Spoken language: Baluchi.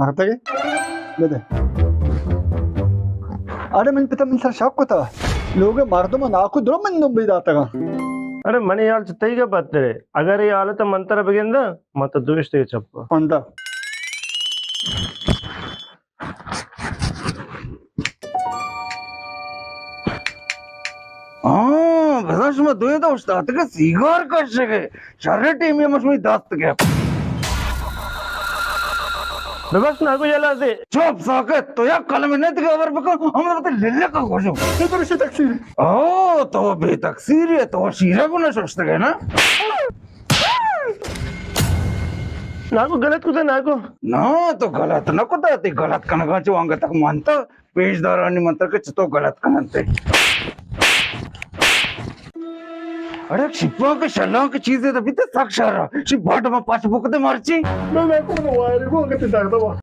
مارتگے؟ بدے۔ اڑے من پتا من سر شک کتا۔ لوگ مردم ناکو درو من دم بی داتگا۔ اڑے منی حال چہ تئی گا بدترے۔ اگر اے حالت من ترا بگنداں، من تو دوشتے چپا۔ پندا۔ ہاں، بزاں شما دوئیں تو اوشتاتگ ءُ سیگار کشگ ءَ۔ شر ٹیمی ہم شمئی دست گپت۔ ببخش ناکو یلا دے۔ چپ ساکت، تو یک کلمے نہ دیگہ ہبر بکن، ہمے وتی للک ءَ گوشو۔ اے تو رشی تقصیر۔ او، تو بے تقصیر ئے، تو شیرہ گنا ششتگ ئے نا؟ ناکو غلط کتا ناکو۔ نا، تو غلط نہ کتا، تئی غلط کنگا چو انگت تک منتا۔ پیش دارانی منتر کہ چتو غلط کننت۔ اڑے شپاں کہ شلاں کہ چیزے تو بیتے سک شر۔ شی باڈ ما پاچ بکتے مرچی۔ میں میں کو وائر کو کہ تے دگدا۔